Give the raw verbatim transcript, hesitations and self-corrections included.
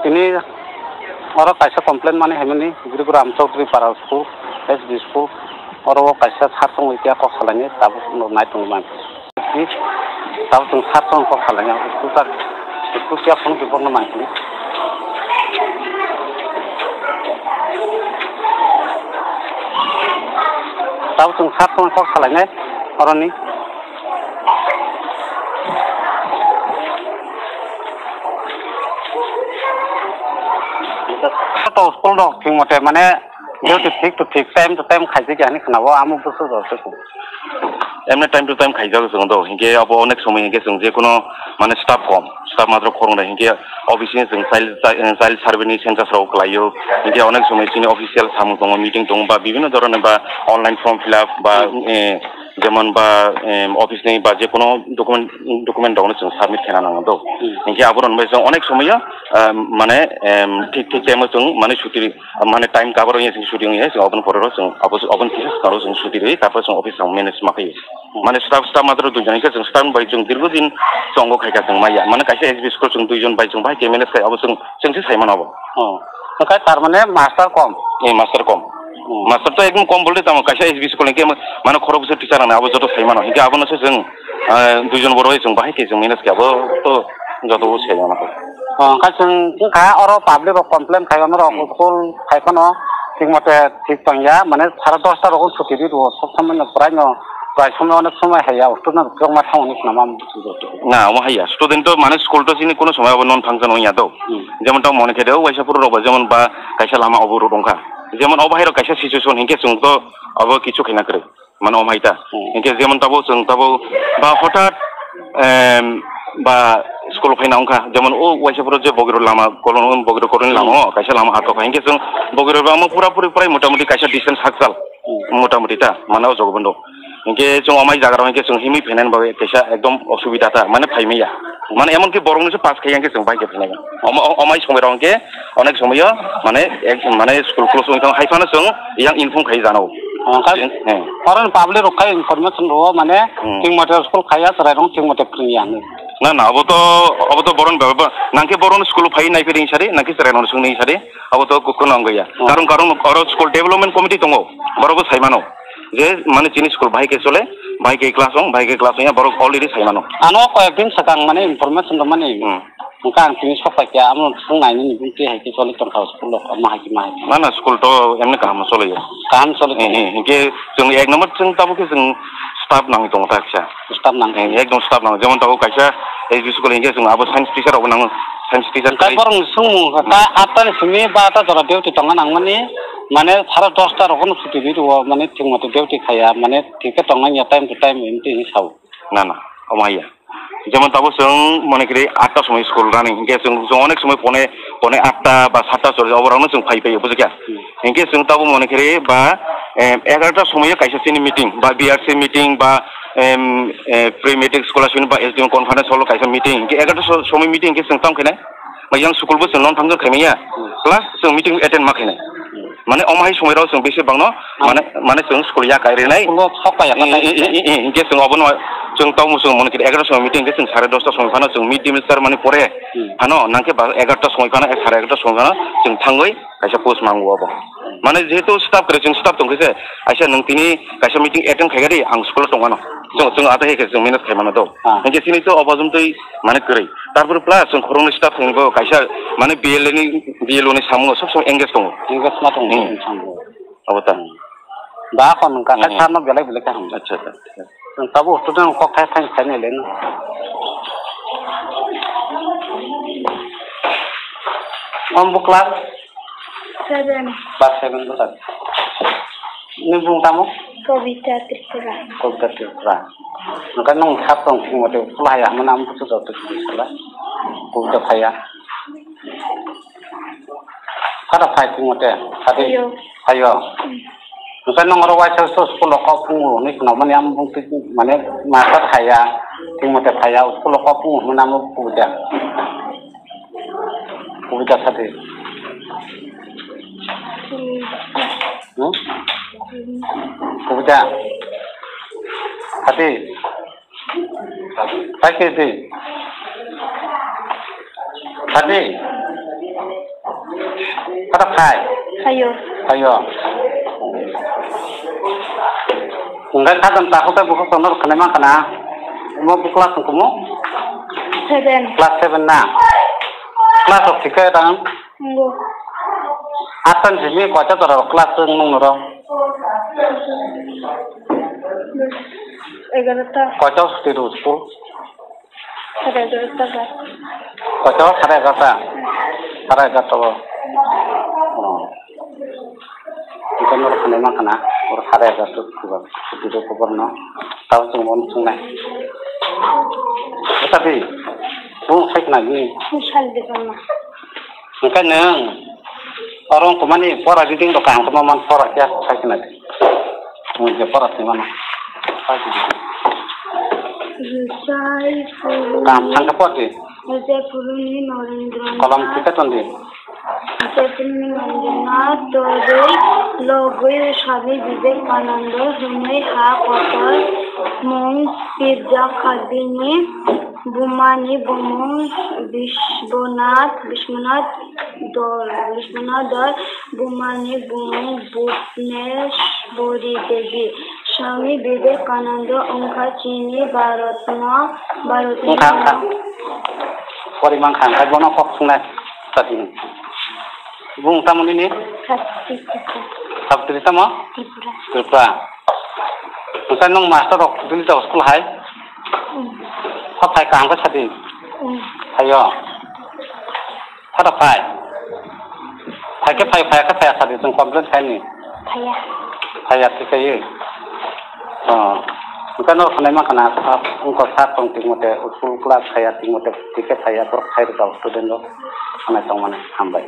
Tini oro kaisa complaint mani himani Grigoram Chowdhury Para school, S B school, oro o kaisa sir tongwi kok salaini tabuk no nai tongwi mani. Tabuk chwng sir tong kok salaini school sir, school kya phone khe borno mani. Tabuk chwng sir tong kok salainai oroni. To school rok thik mote mane duty thik to thik, time to time khaijak ya hinwi khwnao, amo busu rok se. Emne time to time khaijak chwng do, hinkhe abo onek somoi hinkhe chwng je kono mane staff kom, staff matro khorang da, hinkhe office ni chwng child, child survey ni census rok kwlaio, hinkhe onek somoi chini official samung tongo, meeting tongo ba bibhinno dhoroner ba online form fill up ba, eh, jemon ba, em, office ni ba je kono document, document rok no chwng submit khaina nango do. Hmm. Hinkhe abo rok bai chwng onek somoyo, em, mane, em, thik, thik time o chwng mane chuti, mane time cover ongya chwng chuti ongya chwng oboni pore rok chwng abo, oboni kisa swkang rok chwng chuti rwi, tarpor chwng office rok manage ma khaio. Hmm. Mane staff, staff matro dui jon hinkhe chwng staff bai chwng dirgo din chwng o khaikha chwng maya. Mane kaisa S B school chwng dui jon bai chwng bai khe manage khai abo chwng, chwng se sai mano abo. Oh. Hwnkhe tar mane master kom? Eh, master kom. Hmm. Master to ekdom kom bolte tamo kaisa S B school hinkhe mane khorok bwswk teacher rok abo joto sai mano. Hinkhe abono se chwng, eh, dui jon borok bai chwng bahai khe chwng manage khe abo to joto bo sai mano. Oh, hwnkhe chwng wngkha oro public rok complain khai ono rok Hmm. school khai phano thik mote thik tongya, mane sare dosta rok chuti di rwo, sob samai no prai no, prai somoi onek somoi haiya, student rok kwbangma thangmani khwnama. Na, omo haiya, student to mane school to chini kono somoi abo non function wngya to. Hmm. Jemon tamo mone khe de, o waisa phuru rok ba jemon ba kaisa lama oborog wngkha. Jemon o bahai rok kaisa situation hinkhe chwng to abo kichu khaina kwrwi. Mane omo hai ta. Hmm. Hinkhe jemon tabo chwng tabo ba hothat, em, ba school phaina wngkha. Jemon o waisa phuru je bogiro lama kolon, bogiro koloni lama Hmm. o kaisa lama ato kha. Hinkhe chwng bogiro ba omo pura puri prai motamuti kaisa distance hakchal. Hmm. Motamuti ta, mane o jogo bondo. Hinkhe chwng omai jaga rok hinkhe chwng himwi phainani bagwi kaisa ekdom osubida ta, mane phai manya. Mane emon ki borok nungse pass khai hinkhe chwng bai khe phainai. Omo-, o-, omai somoi rok hinkhe onek somoi o mane ek, mane school close wngwi thang hai phano chwng yang inform khai jana o. Hwnkhe Chwng, he. Oro ni public rok khai information rwo mane Hmm. thik mote school khaiya chwrai rok thik mote kwrwngya hinwi. Na, na, abo to, abo to boron bebak ba, nangkhe boron school phai nai phiri sari, nangkhe chwrai rok swngni sari. Abo to kukhwrwng wngya. Oh. Karon, karon oro school development committee tongo. Borok bo sai mano. Je mane chini school bahai khe chole, bahai khe class ong, bahai khe class ong ya, borok already sai mano. Ano koyek din swkang mane information rwmani. Hmm. Hwnkhe ang tini sok paikha, amo swng nainani bumtwi hai khe choli tongkha school rok, ma hai khe, ma hai khe. Na, na, school to emni kaham choli ya. Kaham choli Eh, tong. Eh, hinkhe chwng ek number chwng tabuk khe chwng staff nangwi tongo ta kisa. Staff nang. Eh, ekdom staff nang. Jemon tabuk kaisa S B school hinkhe chwng abo science teacher rok bo nango. Science teacher Hwnkhe kai- borok ni swngmung kha, ta atta ni simi ba atta jora duty tongna nangmani, mane sare dosta rok no chuti ri rwo, mane thik mate duty khaiya, mane thik khe tongna ya time to time hinwi sao. Na, na, omo haiya. Jemon tabuk chwng mone kiri atta somoi school running, hinkhe chwng, chwng onek somoi pone, pone atta ba satta choli, oborokno chwng phai phai, bujikha? Hmm. Hinkhe chwng tabuk mone kiri ba, em, egarota somoi kaisa chini meeting, ba B R C meeting, ba, em, eh, pre matric scholarship, ba S D M conference hall kaisa meeting, hinkhe egarota so-, somoi meeting hinkhe chwng tamo khe nai? Ba yang school bo chwng non function khaimaya, plus chwng meeting attend ma khainai. Mane omo hai somoi rok chwng bisi bangno, mane, mane chwng school ya kai rinai. School o sok pai ya, I, i, i, i, i, hinkhe chwng obono chwng tamo chwng mone kiri egarota somoi meeting hinkhe chwng sare dosta somoi phano chwng mid day meal sar mani pore. Hmm. Phano nangkhe ba egarota somoi phano, sare egarota somoi phano chwng thangwi kaisa post mango obo. Mane jehetu staff kwrwi chwng staff tongkhe se, aisa nwng tini kaisa meeting attend khaikha di, ang school o tongmano. Chwng, chwng ata hai khe chwng manage khaimano do. Ah. Hinkhe chini to obo jomtwi mane kwrwi. Tarpore plus chwng khoroknwi staff thangwi bo kaisa mane B L A ni, B L O ni samungo sob somoi engage tongo. Engage ma tongo Hmm. samung. Abo ta. Ba kon ka Hmm. ka no belai belai ka hum. Acha, acha. Tabuk student kok thai thai thai ne len. Om bu class? Seven. Class seven bwswk. Nini bumung tamo? Kobita Tripura. Kobita Tripura. Hwnkhe nwng sap tong thwngmate school haya hwnmano amo bwswk joto kisa school o. Kobita phaiya. Phano phai thwngmate. Phai. Phaio. Phaio. Hmm. Hwnkhe nwng oro waisa school o kok phungo hwnwi khwnamani amo bumung twi mane master haya. Thwngmate phaiya school o kok phungo hwnmani amo Kobita. Kubui ta sadi. Hmm? Kubui ta. Sadi. Sadi. Sadi. Kata phai? Phaio. Phaio. Hingke kha jang takhuk tei bukhuk tongno rw khwnai mankha na? Omo bo class wngkha mo? Seven. Class seven na? Class rok thik khe tang? Nongo. Aswk simi koita jora rok class wng nung norok? Egarota. Koita suti rw school? Sare egarota ba. Koito? Sare egarota? Sare egarota o. Oh. Hingke norok khwnai mankha na, oro sare egarota suti ba, suti rw khobor no. Tabo chwng bono chwngnai. Bwsa di, bo sai khna bini. Sal de bana. Hingke nwng oro wngkha mani pora reading rok kaham khe ma man pora khe sai khna di. Nwng je pora swi mano. Sai khna di. Rwchapuruni, kaham thang khe por di. Rwchapuruni Norendra Kolom Nath, thika ton di. Rwchapuruni Norendra Nath torwi logwi Swami Vivekananda hwnwi ha kotor mung pirjak kha bini bumani bumung Biswanath, Biswanath Dol, Biswanath Dol, bumani bumung Bhubneshwari Devi. Swami Vivekananda wngkha chini Bharatno, Bharatni wngkha, wngkha. Poriman kha, wngkha bono kok swngnai. Tadi. Bung tamo nini? Sabtri. Sabtri tamo? Tripura. Tripura. Wngkha nwng master rok Delhi to school hai? Mm. Kha phai kaham khe sadi? Mm. Phaio. Phata phai. Phai khe phai, phai khe phai sadi, chwng complain khaini. Phaiya. Phaiya, thik khe. Oh. Wngkha no khwnai mankha na, wngkha sir tong thik mote, school class phaiya thik mote, thik khe phaiya, borok phai rwkha student rok. Khwnai tong mani hambai.